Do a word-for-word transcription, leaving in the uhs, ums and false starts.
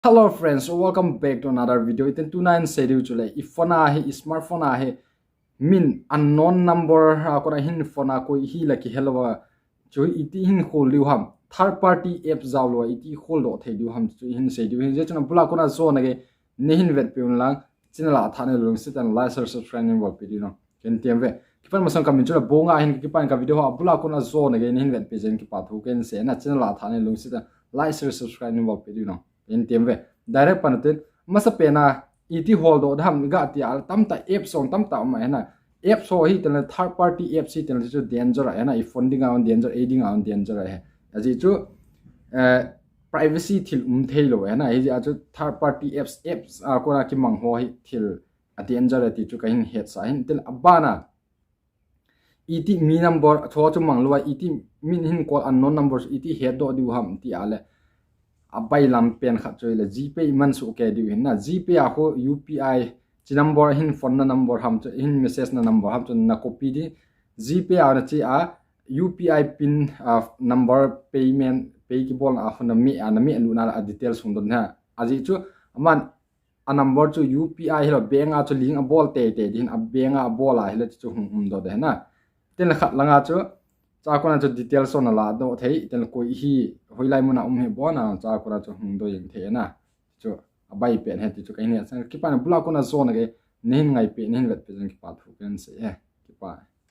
Hello friends, so welcome back to another video. Iten tuna hin sei diu chu le, i phone a hi, i smartphone a hi, min unknown number a kona hin phone a koi hi la kihelou a, chu iti hin khol diu ham, third party app jao lou a iti kholdoh thei diu ham, chu hin sei diu hin. Hijeh chun abul a kona jona gei nei hin vetpeh un lang, channel a thah nei lungset in like, share, subscribe nei bolpeh diu nang. Ken tiam ve. Kipan masang kamin chu la Bonga hin, kipan ka video ho abul a kona jona gei nei hin vetpeh jeh in kipa thu ken sei na, channel a thah nei lungset in like, share, subscribe nei bolpeh diu nang. Ken tiam ve. Direct pan tin, masapen a iti holdoh ding ham ga ti a, tamtah apps ho tamtah um ahi na. Apps ho hi tel le, third party apps hi tel le chu danger ahi na, i phone dinga danger, ei dinga danger ahi. Ajeh chu, eh, privacy thil um thei lou ahi na, hijeh a chu third party apps, apps a kona kimang ho hi thil a danger ahi ti chu kahin hetsah hin. Tel abana, iti mi number, chu chu mang lou a, iti min hin call unknown number chu iti hetdoh diu ham ti a le, abailam pen khat chu le, GPay man soh kei diu hin na, GPay a khu UPI, chi number hin phone na number ham chu, hin message na number ham chu na copy ding, GPay a na che a, UPI pin, ah, number payment, pay kibolna a khu na meh a, na meh lutna a details hung doh ding ahi. Ajeh chu, aman a number chu UPI hilou, bank a chu link abol teitei ding hin, a bank a abol a hile chu hung umdoh ding ahi na. Tin le khat langa chu, chua kona chu details ho na ladoh thei, tin le koi hi, hoilai mun a um hi, abona chua kona chu hung doh jeng thei ahi na. Chu abai pen ahi ti chu kahin hetsah, kipa na, abul a kona jona gei nei hin ngaipeh, nei hin vetpeh jeh in kipa thu ken sei e. Kipa.